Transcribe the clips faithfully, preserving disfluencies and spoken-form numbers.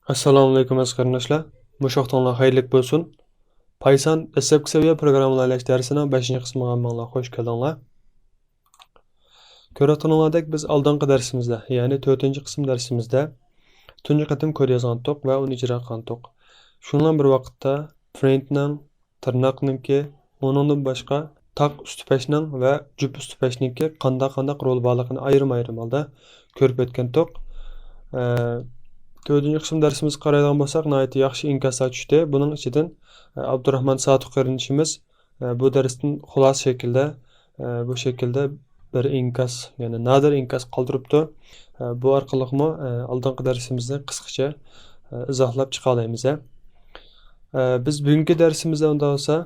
ئەسسالامۇئەلەيكۇم ئەزىز قېرىنداشلار. مۇشۇ ۋاقتىڭلار خەيرلىك بولسۇن. پايسان دەسلەپكى سەۋىيە پروگراممىلارلاش دەرسىنىڭ بەشىنچى قىسمىغا ھەممىڭلار خوش كەلدىڭلار. كۆرۈۋاتقىنىڭلاردەك بىز ئالدىنقى دەرسىمىزدە، يەنى تۆتىنچى قىسىم دەرسىمىزدە تۇنجى قېتىم كود يازغانتۇق ۋە ئۇنى ئىجرا قىلغانتۇق. شۇنىڭ بىلەن بىر ۋاقىتتا printنىڭ، تىرناقنىڭكى، ئۇنىڭدىن باشقا تاق ئۈستى پەشنىڭ ۋە جۈپ ئۈستى پەشنىڭكى قانداق-قانداق رولى بارلىقىنى ئايرىم-ئايرىم ھالدا كۆرۈپ ئۆتكەنتۇق. ئە، تۆتىنچى قىسىم دەرسىمىزگە قارايدىغان بولساق، ناھايىتى ياخشى ئىنكاسلار چۈشتى. بۇنىڭ ئىچىدىن، ئە، ئابدۇراخمان سادىق قېرىندىشىمىز، ئە، بۇ دەرستىن خۇلاسە شەكىلدە، ئە، بۇ شەكىلدە بىر ئىنكاس، يەنى نادىر ئىنكاس قالدۇرۇپتۇ. ئە، بۇ ئارقىلىقمۇ، ئە، ئالدىنقى دەرسىمىزنى قىسقىچە، ئە، ئىزاھلاپ چىقالايمىز. ئە، بىز بۈگۈنكى دەرسىمىزدە ئۇنداق بولسا،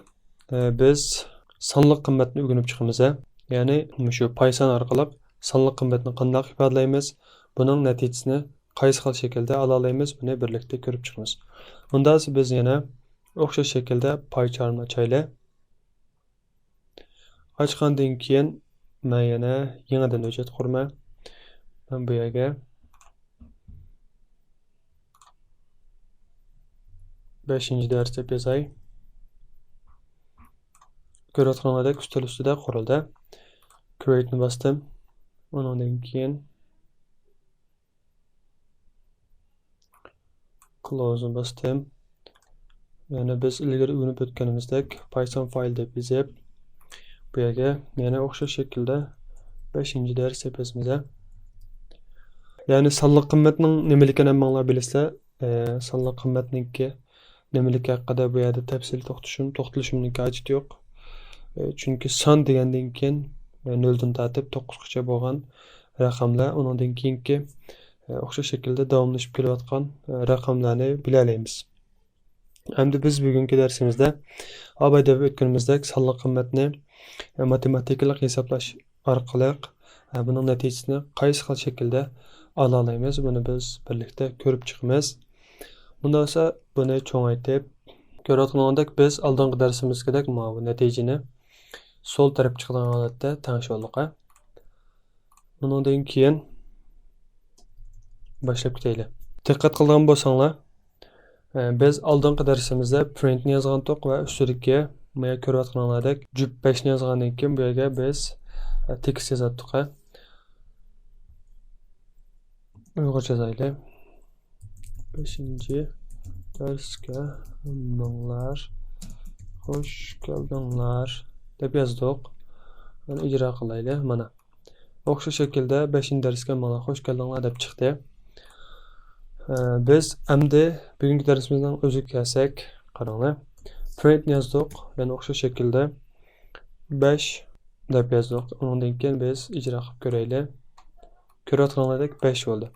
ئە، بىز سانلىق قىممەتنى ئۆگىنىپ چىقىمىز. يەنى مۇشۇ پايسان ئارقىلىق سانلىق قىممەتنى قانداق ئىپادىلەيمىز، بۇنىڭ نەتىجىسىنى قايسى خىل شەكىلدە ئالالايمىز، بۇنى بىرلىكتە كۆرۈپ چىقىمىز. ئۇنداق بولسا بىز يەنە ئوخشاش شەكىلدە پاي چارتنى ئاچايلى. ئاچقاندىن كېيىن مەن يەنە يېڭىدىن ھۆججەت قۇرىمەن. مەن بۇ يەرگە بەشىنچى دەرس دەپ يازاي. كۆرۈۋاتقىنىڭلاردەك ئۈستەل ئۈستىدە قۇرۇلدى. Createنى باستىم. ئۇنىڭدىن كېيىن Closeنى باستىم. يەنى بىز ئىلگىرى ئۆگىنىپ ئۆتكىنىمىزدەك Python file دەپ يېزىپ، بۇ يەرگە يەنە ئوخشاش شەكىلدە بەشىنچى دەرس دەپ يازىمىز. يەنى سانلىق قىممەتنىڭ نېمىلىكىنى ھەممىڭلار بىلىسىلەر. ئە، سانلىق قىممەتنىڭكى نېمىلىكى ھەققىدە بۇ يەردە تەپسىلىي توختىشىم، توختىلىشىمنىڭكى ھاجىتى يوق. ئە، چۈنكى سان دېگەندىن كېيىن، ئە، نۆلدىن تارتىپ توققۇزغىچە بولغان رەقەملەر، ئۇنىڭدىن كېيىنكى، ئە، ئوخشاش شەكىلدە داۋاملىشىپ كېلىۋاتقان، ئە، رەقەملەرنى بىلەلەيمىز. ئەمدى بىز بۈگۈنكى دەرسىمىزدە ئابايدا ئۆتكىنىمىزدەك سانلىق قىممەتنى، ئە، ماتېماتىكىلىق ھېسابلاش ئارقىلىق، ئە، بۇنىڭ نەتىجىسىنى قايسى خىل شەكىلدە ئالالايمىز، بۇنى بىز بىرلىكتە كۆرۈپ چىقىمىز. بۇنداق بولسا بۇنى چوڭايتىپ، كۆرۈۋاتقىنىڭدەك بىز ئالدىنقى دەرسىمىزدىكىدەك ماۋۇ نەتىجىنى سول تەرەپ چىقىدىغان ھالەتتە تەڭشىۋالدۇق. بۇنىڭدىن كېيىن باشلاپ كېتەيلى. دىققەت قىلغان بولساڭلار، ئە، بىز ئالدىنقى دەرسىمىزدە printنى يازغانتۇق ۋە ئۈستىدىكى مانا كۆرۈۋاتقىنىڭلاردەك جۈپ پەشنى يازغاندىن كېيىن بۇ يەرگە بىز، ئە، تېكىست يازاتتۇق. ئۇيغۇرچە يازايلى. بەشىنچى دەرسكە ھەممىڭلار خوش كەلدىڭلار دەپ يازدۇق. مانا ئىجرا قىلايلى. مانا. ئوخشاش شەكىلدە بەشىنچى دەرسكە مانا خوش كەلدىڭلار دەپ چىقتى. ئە، بىز ئەمدى بۈگۈنكى دەرسىمىزنىڭ ئۆزىگە كەلسەك، قاراڭلار. Printنى يازدۇق، يەنە ئوخشاش شەكىلدە بەش دەپ يازدۇق. ئۇنىڭدىن كېيىن بىز ئىجرا قىلىپ كۆرەيلى. كۆرۈۋاتقىنىڭلاردەك بەش بولدى.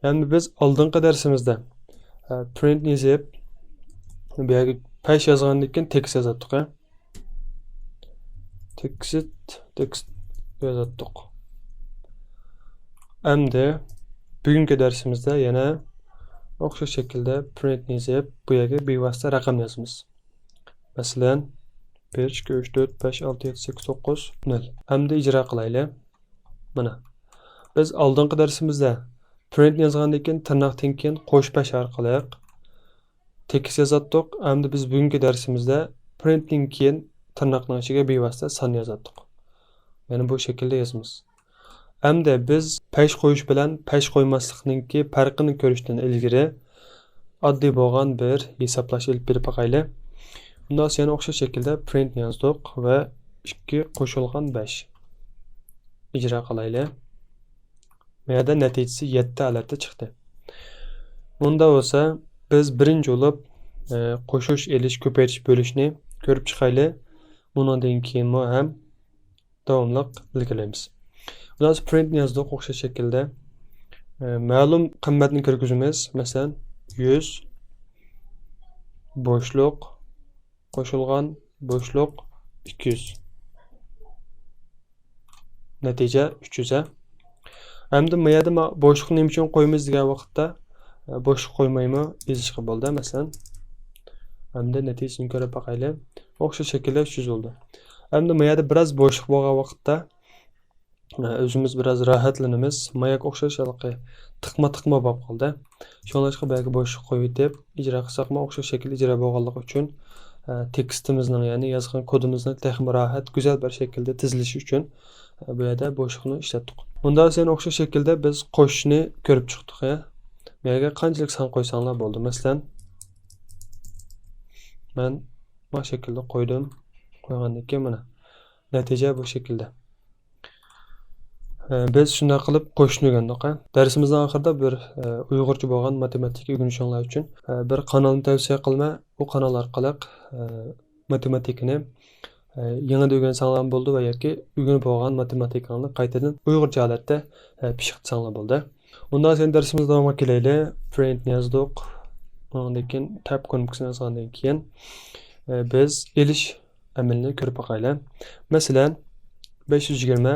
ئەمدى بىز ئالدىنقى دەرسىمىزدە، ئە، printنى يېزىپ، بۇ يەرگە پەش يازغاندىن كېيىن تېكىست يازاتتۇق، ھە. تېكىست، تېكىست يازاتتۇق. ئەمدى بۈگۈنكى دەرسىمىزدە يەنە ئوخشاش شەكىلدە printنى يېزىپ، بۇ يەرگە بىۋاسىتە رەقەم يازىمىز. مەسىلەن، بىر، ئىككى، ئۈچ، تۆت، بەش، ئالتە، يەتتە، سەككىز، توققۇز، نۆل. ئەمدى ئىجرا قىلايلى. مانا، بىز ئالدىنقى دەرسىمىزدە printنى يازغاندىن كېيىن تىرناقتىن كېيىن قوش پەش ئارقىلىق تېكىست يازاتتۇق. ئەمدى بىز بۈگۈنكى دەرسىمىزدە printتىن كېيىن تىرناقنىڭ ئىچىگە بىۋاسىتە سان يازاتتۇق. يەنى بۇ شەكىلدە يازىمىز. ئەمدى بىز پەش قويۇش بىلەن پەش قويماسلىقنىڭكى پەرقىنى كۆرۈشتىن ئىلگىرى ئاددىي بولغان بىر ھېسابلاش ئېلىپ بېرىپ باقايلى. بۇنداق يەنە ئوخشاش شەكىلدە printنى يازدۇق ۋە ئىككى قوشۇلغان بەش ئىجرا قىلايلى. بۇ يەردە نەتىجىسى يەتتە ھالەتتە چىقتى. ئۇنداق بولسا، بىز بىرىنچى بولۇپ، ئە، قوشۇش، ئېلىش، كۆپەيتىش، بۆلۈشنى كۆرۈپ چىقايلى. ئۇنىڭدىن كېيىنمۇ ھەم داۋاملىق ئىلگىرىلەيمىز. بۇنداق printنى يازدۇق ئوخشاش شەكىلدە. ئە، مەلۇم قىممەتنى كىرگۈزىمىز. مەسىلەن، يۈز بوشلۇق قوشۇلغان بوشلۇق ئىككى يۈز. نەتىجە ئۈچ يۈز، ھە. ئەمدى ما يەردە ما-، بوشلۇقنى نېمە ئۈچۈن قويىمىز دېگەن ۋاقىتتا، ئە، بوشلۇق قويمايمۇ يېزىشقا بولىدۇ، مەسىلەن. ئەمدى نەتىجىسىنى كۆرۈپ باقايلى. ئوخشاش شەكىلدە ئۈچ يۈز بولدى. ئەمدى ما يەردە بىراز بوشلۇق بولغان ۋاقىتتا، ئە، ئۆزىمىز بىراز راھەتلىنىمىز. ماياق ئوخشاش ھېلىقى تىقما تىقما بولۇپ قالدى. شۇڭلاشقا بەلكى بوشلۇق قويۇۋېتىپ ئىجرا قىلساقمۇ ئوخشاش شەكىلدە ئىجرا بولغانلىقى ئۈچۈن، ئە، تېكىستىمىزنىڭ، يەنى يازغان كودىمىزنىڭ تېخىمۇ راھەت، گۈزەل بىر شەكىلدە تىزىلىشى ئۈچۈن، ئە، بۇ يەردە بوشلۇقنى ئىشلەتتۇق. بۇنداق سەن ئوخشاش شەكىلدە بىز قوشۇشنى كۆرۈپ چىقتۇق، يا. بۇ يەرگە قانچىلىك سان قويساڭلار بولدى. مەسىلەن، مەن ما شەكىلدە قويدۇم. قويغاندىن كېيىن مانا نەتىجە بۇ شەكىلدە. ئە، بىز شۇنداق قىلىپ قوشۇشنى ئۆگەندۇق، ھە. دەرسىمىزنىڭ ئاخىرىدا بىر، ئە، ئۇيغۇرچە بولغان ماتېماتىكا ئۆگىنىشىڭلار ئۈچۈن، ئە، بىر قانالنى تەۋسىيە قىلىمەن. ئۇ قانال ئارقىلىق، ئە، ماتېماتىكىنى، ئە، يېڭىدىن ئۆگەنسەڭلارمۇ بولىدۇ ۋە ياكى ئۆگىنىپ بولغان ماتېماتىكىڭلارنى قايتىدىن ئۇيغۇرچە ھالەتتە، ئە، پىششىقلىساڭلار بولىدۇ. ئۇنداق سەن دەرسىمىز داۋامىغا كېلەيلى. پرىنتنى يازدۇق. ئۇنىڭدىن كېيىن تەپ كۇنۇپكىسىنى يازغاندىن كېيىن، ئە، بىز ئېلىش ئەمەلنى كۆرۈپ باقايلى. مەسىلەن، بەش يۈز يىگىرمە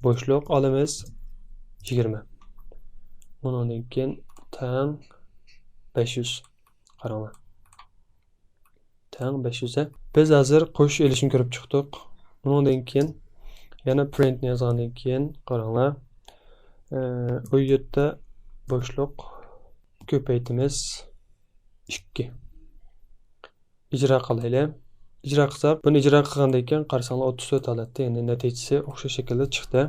بوشلۇق ئالىمىز يىگىرمە. ئۇنىڭدىن كېيىن تەڭ بەش يۈز. قاراڭلار. تەڭ بەش يۈز. بىز ھازىر قوشۇش ئېلىشنى كۆرۈپ چىقتۇق. ئۇنىڭدىن كېيىن يەنە پرىنتنى يازغاندىن كېيىن قاراڭلار. ئە، ئۇ يەردە بوشلۇق كۆپەيتىمىز ئىككى. ئىجرا قىلايلى. ئىجرا قىلساق، بۇنى ئىجرا قىلغاندىن كېيىن قارىساڭلار ئوتتۇز تۆت ھالەتتە، يەنى نەتىجىسى ئوخشاش شەكىلدە چىقتى.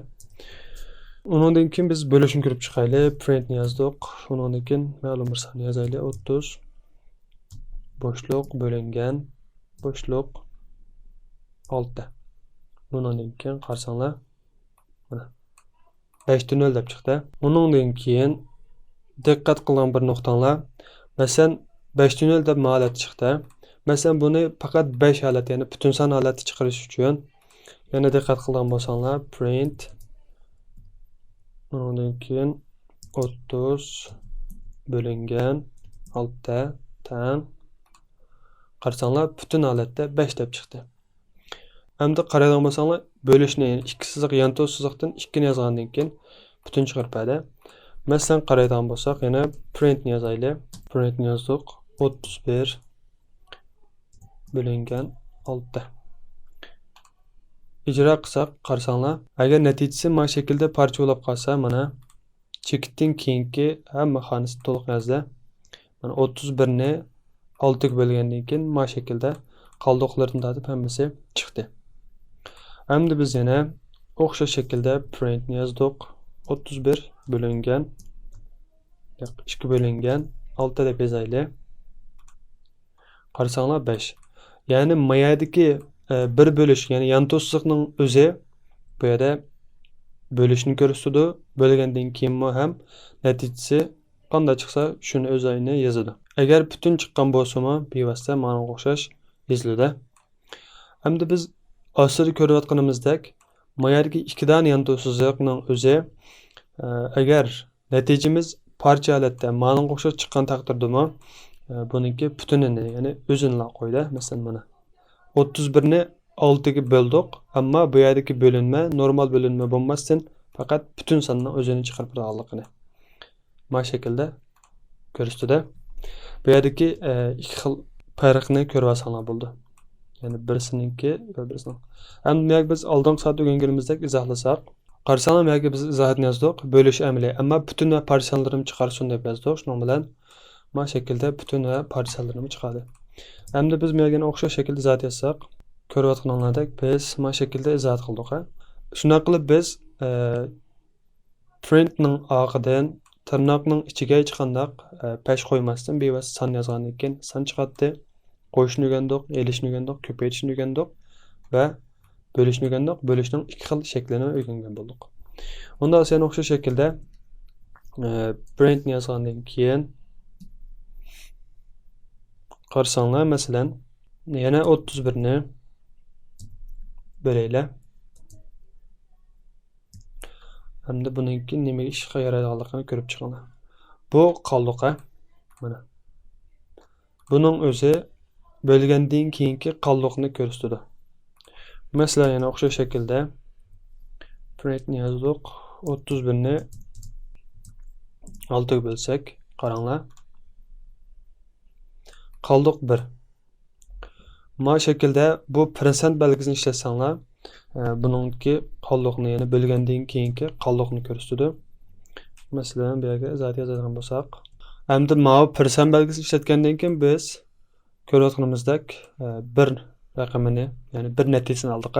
ئۇنىڭدىن كېيىن بىز بۆلۈشنى كۆرۈپ چىقايلى. پرىنتنى يازدۇق. ئۇنىڭدىن كېيىن مەلۇم بىر ساننى يازايلى. ئوتتۇز بوشلۇق بۆلۈنگەن بوشلۇق ئالتە. ئۇنىڭدىن كېيىن قارىساڭلار، مانا، بەشتە نۆل دەپ چىقتى. ئۇنىڭدىن كېيىن دىققەت قىلغان بىر نۇقتاڭلار. مەسىلەن، بەشتە نۆل دەپ ما ھالەتتە چىقتى. مەسىلەن، بۇنى پەقەت بەش ھالەت، يەنى پۈتۈن سان ھالەتتە چىقىرىش ئۈچۈن، يەنە دىققەت قىلغان بولساڭلار، پرىنت، ئۇنىڭدىن كېيىن ئوتتۇز بۆلۈنگەن ئالتە تەڭ. قارىساڭلار، پۈتۈن ھالەتتە بەش دەپ چىقتى. ئەمدى قارايدىغان بولساڭلار، بۆلۈشنى، يەنى ئىككى سىزىق، يانتۇ سىزىقتىن ئىككىنى يازغاندىن كېيىن پۈتۈن چىقىرىپ بەردى. مەسىلەن، قارايدىغان بولساق، يەنە پرىنتنى يازايلى. پرىنتنى يازدۇق. ئوتتۇز بىر بۆلۈنگەن ئالتە. ئىجرا قىلساق، قارىساڭلار، ئەگەر نەتىجىسى ما شەكىلدە پارچە بولۇپ قالسا، مانا، چېكىتتىن كېيىنكى ھەممە خانىسى تولۇق يازدى. مانا، ئوتتۇز بىرنى ئالتىگە بۆلگەندىن كېيىن ما شەكىلدە قالدۇقلىرىدىن تارتىپ ھەممىسى چىقتى. ئەمدى بىز يەنە ئوخشاش شەكىلدە پرىنتنى يازدۇق. ئوتتۇز بىر بۆلۈنگەن، ياق، ئىككى بۆلۈنگەن ئالتە دەپ يازايلى. قارىساڭلار، بەش. يەنى ما يەردىكى، ئە، بىر بۆلۈش، يەنى يانتۇ سىزىقنىڭ ئۆزى بۇ يەردە بۆلۈشنى كۆرسىتىدۇ. بۆلگەندىن كېيىنمۇ ھەم نەتىجىسى قانداق چىقسا، شۇنى ئۆزى ئەينى يازىدۇ. ئەگەر پۈتۈن چىققان بولسىمۇ، بىۋاسىتە ماڭا ئوخشاش يېزىلىدۇ. ئەمدى بىز ئاستىدا كۆرۈۋاتقىنىمىزدەك، ما يەردىكى ئىككى دانە يانتۇ سىزىقنىڭ ئۆزى، ئە، ئەگەر نەتىجىمىز پارچە ھالەتتە مانىڭغا ئوخشاش چىققان تەقدىردىمۇ، ئە، بۇنىڭكى پۈتۈنىنى، يەنى ئۆزىنىلا قويدى. مەسىلەن، مانا، ئوتتۇز بىرنى ئالتىگە بۆلدۇق، ئەمما بۇ يەردىكى بۆلۈنمە نورمال بۆلۈنمە بولماستىن، پەقەت پۈتۈن ساننىڭ ئۆزىنى چىقىرىپ تۇرغانلىقىنى ما شەكىلدە كۆرسىتىدۇ. بۇ يەردىكى، ئە، ئىككى خىل پەرقنى كۆرۈۋالساڭلار بولىدۇ. يەنى بىرسىنىڭكى ۋە بىرسىنىڭ. ئەمدى بۇ يەرگە بىز ئالدىنقى سائەتتە ئۆگەنگىنىمىزدەك ئىزاھلىساق، قارىساڭلار، بۇ يەرگە بىز ئىزاھاتنى يازدۇق. بۆلۈش ئەمەلى، ئەمما پۈتۈن ۋە پارچە سانلىرىنى چىقارسۇن دەپ يازدۇق. شۇنىڭ بىلەن ما شەكىلدە پۈتۈن ۋە پارچە سانلىرىنى چىقاردى. ئەمدى بىز بۇ يەرگە ئوخشاش شەكىلدە ئىزاھات يازساق، كۆرۈۋاتقىنىڭلاردەك بىز ما شەكىلدە ئىزاھات قىلدۇق، ھە. شۇنداق قىلىپ بىز، ئە، پرىنتنىڭ ئارقىدىن تىرناقنىڭ ئىچىگە ھېچقانداق، ئە، پەش قويماستىن بىۋاسىتە سان يازغاندىن كېيىن سان چىقاتتى. قوشۇشنى ئۆگەندۇق، ئېلىشنى ئۆگەندۇق، كۆپەيتىشنى ئۆگەندۇق ۋە بۆلۈشنى ئۆگەندۇق. بۆلۈشنىڭ ئىككى خىل شەكلىنى ئۆگەنگەن بولدۇق. ئۇنداق سەن ئوخشاش شەكىلدە، ئە، پرىنتنى يازغاندىن كېيىن قارىساڭلار، مەسىلەن، يەنە ئوتتۇز بىرنى بۆلەيلى. ھەمدە بۇنىڭكى نېمە ئىشقا يارايدىغانلىقىنى كۆرۈپ چىقىڭلار. بۇ قالدۇق، ھە؟ مانا. بۇنىڭ ئۆزى بۆلگەندىن كېيىنكى قالدۇقنى كۆرسىتىدۇ. مەسىلەن، يەنە ئوخشاش شەكىلدە پرىنتنى يازدۇق. ئوتتۇز بىرنى ئالتىگە بۆلسەك، قاراڭلار. قالدۇق بىر. ما شەكىلدە بۇ پىرسەنت بەلگىسىنى ئىشلەتسەڭلار، ئە، بۇنىڭكى قالدۇقنى، يەنى بۆلگەندىن كېيىنكى قالدۇقنى كۆرسىتىدۇ. مەسىلەن، بۇ يەرگە زادى يازىدىغان بولساق، ئەمدى ماۋۇ پىرسەنت بەلگىسىنى ئىشلەتكەندىن كېيىن بىز كۆرۈۋاتقىنىمىزدەك، ئە، بىر رەقىمىنى، يەنى بىر نەتىجىسىنى ئالدۇق.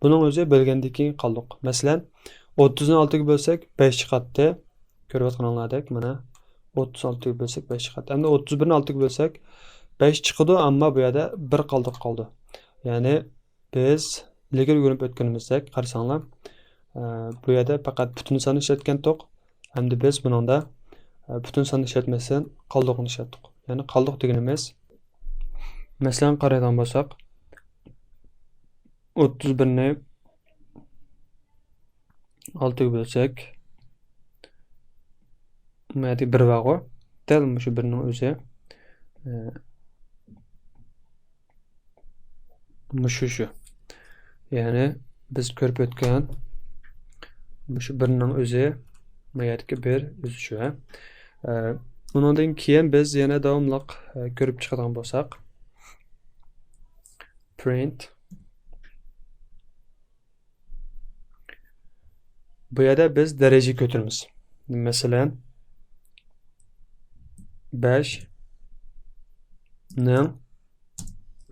بۇنىڭ ئۆزى بۆلگەندىن كېيىن قالدۇق. مەسىلەن، ئوتتۇزنى ئالتىگە بۆلسەك، بەش چىقاتتى. كۆرۈۋاتقىنىڭلاردەك، مانا، ئوتتۇز ئالتىگە بۆلسەك، بەش چىقاتتى. ئەمدى ئوتتۇز بىرنى ئالتىگە بۆلسەك، بەش چىقىدۇ، ئەمما بۇ يەردە بىر قالدۇق قالدى. يەنى بىز ئىلگىرى ئۆگىنىپ ئۆتكىنىمىزدەك، قارىساڭلار، ئە، بۇ يەردە پەقەت پۈتۈن ساننى ئىشلەتكەنتۇق. ئەمدى بىز بۇنىڭدا، ئە، پۈتۈن ساننى ئىشلەتمەستىن، قالدۇقنى ئىشلەتتۇق. يەنى قالدۇق دېگىنىمىز، مەسىلەن، قارايدىغان بولساق، ئوتتۇز بىرنى ئالتىگە بۆلسەك، بۇ يەردە بىر بارغۇ. دەل مۇشۇ بىرنىڭ ئۆزى، ئە، مۇشۇ شۇ. يەنى بىز كۆرۈپ ئۆتكەن مۇشۇ بىرنىڭ ئۆزى، بۇ يەردىكى بىر ئۆزى شۇ، ھە. ئە، ئۇنىڭدىن كېيىن بىز يەنە داۋاملىق، ئە، كۆرۈپ چىقىدىغان بولساق، پرىنت. بۇ يەردە بىز دەرىجە كۆتۈرىمىز. مەسىلەن، بەشنىڭ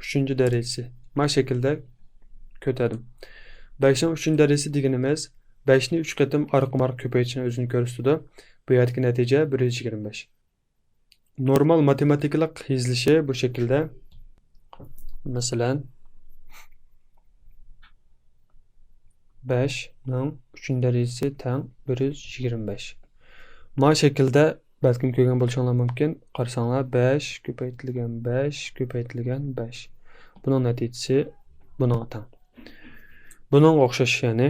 ئۈچىنچى دەرىجىسى. ما شەكىلدە كۆتەردىم. بەشنىڭ ئۈچىنچى دەرىجىسى دېگىنىمىز، بەشنى ئۈچ قېتىم ئارقىمۇ ئارقا كۆپەيتىشنى ئۆزىنى كۆرسىتىدۇ. بۇ يەردىكى نەتىجە بىر يۈز يىگىرمە بەش. نورمال ماتېماتىكىلىق يېزىلىشى بۇ شەكىلدە. مەسىلەن، بەشنىڭ ئۈچىنچى دەرىجىسى تەڭ بىر يۈز يىگىرمە بەش. ما شەكىلدە بەلكىم كۆرگەن بولۇشۇڭلار مۇمكىن. قارىساڭلار، بەش كۆپەيتىلگەن بەش كۆپەيتىلگەن بەش. بۇنىڭ نەتىجىسى بۇنىڭغا تەڭ. بۇنىڭغا ئوخشاش، يەنى.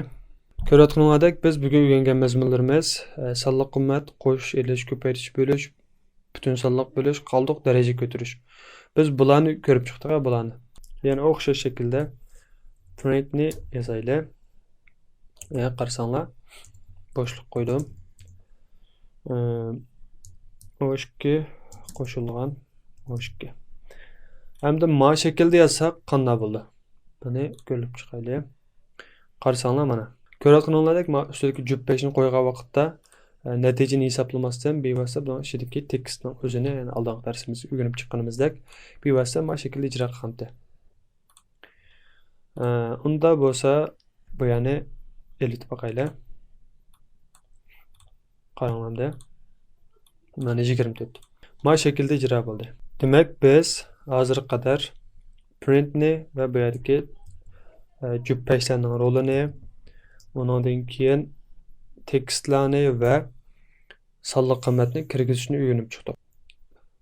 كۆرۈۋاتقىنىڭلاردەك، بىز بۈگۈن ئۆگەنگەن مەزمۇنلىرىمىز، ئە، سانلىق قىممەت، قوشۇش، ئېلىش، كۆپەيتىش، بۆلۈش، پۈتۈن سانلىق بۆلۈش، قالدۇق، دەرىجە كۆتۈرۈش. بىز بۇلارنى كۆرۈپ چىقتۇق، بۇلارنى. يەنە ئوخشاش شەكىلدە پرىنتنى يازايلى. يا، قارىساڭلار، بوشلۇق قويدۇم. ئە، ئون ئىككى قوشۇلغان ئون ئىككى. ئەمدى ما شەكىلدە يازساق قانداق بولىدۇ؟ بۇنى كۆرۈپ چىقايلى. قارىساڭلار مانا. كۆرۈۋاتقىنىڭلاردەك، ما ئۈستىدىكى جۈپ بەشنى قويغان ۋاقىتتا، ئە، نەتىجىنى ھېسابلىماستىن، بىۋاسىتە بۇنىڭ ئىچىدىكى تېكىستنىڭ ئۆزىنى، يەنى ئالدىنقى دەرسىمىزدە ئۆگىنىپ چىققىنىمىزدەك، بىۋاسىتە ما شەكىلدە ئىجرا قىلغانتى. ئە، ئۇندا بولسا، بۇ يەرنى ئېلىتىپ باقايلى. قاراڭلامدە. مانا يىگىرمە تۆت. ما شەكىلدە ئىجرا بولدى. دېمەك، بىز ھازىرغا قەدەر پرىنتنى ۋە بۇ يەردىكى، ئە، جۈپ بەشلەرنىڭ رولىنى، ئۇنىڭدىن كېيىن تېكىستلارنى ۋە سانلىق قىممەتنى كىرگۈزۈشنى ئۆگىنىپ چىقتۇق.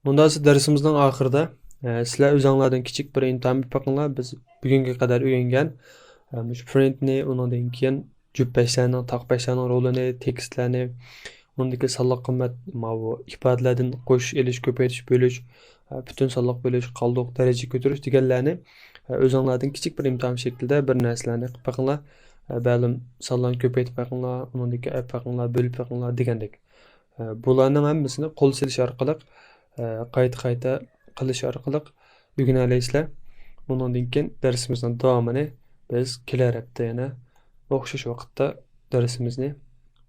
مۇنداق دەرسىمىزنىڭ ئاخىرىدا، ئە، سىلەر ئۆزۈڭلاردىن كىچىك بىر ئىمتىھان بېرىپ بېقىڭلار. بىز بۈگۈنگە قەدەر ئۆگەنگەن، ئە، مۇشۇ پرىنتنى، ئۇنىڭدىن كېيىن جۈپ بەشلەرنىڭ، تاق بەشلەرنىڭ رولىنى، تېكىستلەرنى، ئۇنىڭدىكى سانلىق قىممەت، ماۋۇ ئىپادىلەردىن قوشۇش، ئېلىش، كۆپەيتىش، بۆلۈش، ئە، پۈتۈن سانلىق بۆلۈش، قالدۇق، دەرىجە كۆتۈرۈش دېگەنلەرنى، ئە، ئۆزۈڭلاردىن كىچىك بىر ئىمتىھان شەكلىدە بىر نەرسىلەرنى قىلىپ بېقىڭلار. ئە، مەلۇم سانلارنى كۆپەيتىپ بېقىڭلار، ئۇنىڭدىن كېيىن ئېلىپ بېقىڭلار، بۆلۈپ بېقىڭلار دېگەندەك. ئە، بۇلارنىڭ ھەممىسىنى قول سېلىش ئارقىلىق، ئە، قايتا-قايتا قىلىش ئارقىلىق ئۆگىنەلەيسىلەر. ئۇنىڭدىن كېيىن دەرسىمىزنىڭ داۋامىنى بىز كېلەر ھەپتە يەنە ئوخشاش ۋاقىتتا دەرسىمىزنى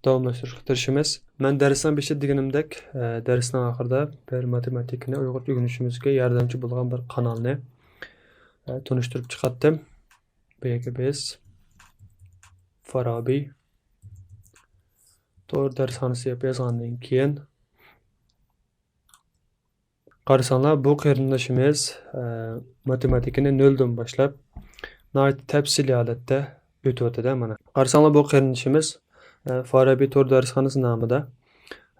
داۋاملاشتۇرۇشقا تىرىشىمىز. مەن دەرسنىڭ بېشىدا دېگىنىمدەك، ئە، دەرسنىڭ ئاخىرىدا بىر ماتېماتىكىنى ئۇيغۇرچە ئۆگىنىشىمىزگە ياردەمچى بولغان بىر قانالنى، ئە، تونۇشتۇرۇپ چىقاتتىم. بۇ يەرگە بىز فارابى تور دەرسخانىسى دەپ يازغاندىن كېيىن، قارىساڭلار، بۇ قېرىندىشىمىز، ئە، ماتېماتىكىنى نۆلدىن باشلاپ، ناھايىتى تەپسىلىي ھالەتتە ئۆتۈۋاتىدۇ، مانا. قارىساڭلار، بۇ قېرىندىشىمىز، ئە، فارابى تور دەرسخانىسى نامىدا،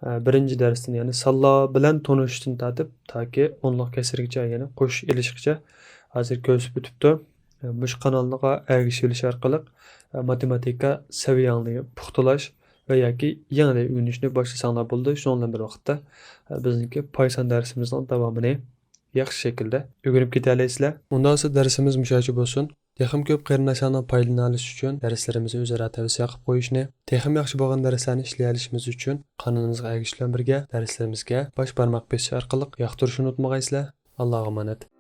ئە، بىرىنچى دەرستىن، يەنى سانلار بىلەن تونۇشۇشتىن تارتىپ، تاكى ئونلۇق كەسىرگىچە، يەنى قوشۇش ئېلىشقىچە ھازىر كۆرسىتىپ ئۆتۈپتۇ. ئە، مۇشۇ قانالغا ئەگىشىپ ئېلىش ئارقىلىق، ئە، ماتېماتىكا سەۋىيەڭلارنى پۇختىلاش ۋە ياكى يېڭىدىن ئۆگىنىشنى باشلىساڭلار بولىدۇ. شۇنىڭ بىلەن بىر ۋاقىتتا، ئە، بىزنىڭكى پايسان دەرسىمىزنىڭ داۋامىنى ياخشى شەكىلدە ئۆگىنىپ كېتەلەيسىلەر. ئۇنداق بولسا دەرسىمىز مۇشۇ يەرچە بولسۇن. تېخىمۇ كۆپ قېرىنداشلارنىڭ پايدىلىنالىشى ئۈچۈن دەرسلىرىمىزنى ئۆزئارا تەۋسىيە قىلىپ قويۇشنى، تېخىمۇ ياخشى بولغان دەرسلەرنى ئىشلىيەلىشىمىز ئۈچۈن قانىلىمىزغا ئەگىشىش بىلەن بىرگە دەرسلىرىمىزگە باش بارماق بېسىش ئارقىلىق ياقتۇرۇشنى ئۇنتۇمىغايسىلەر. ئاللاغا ئامانەت.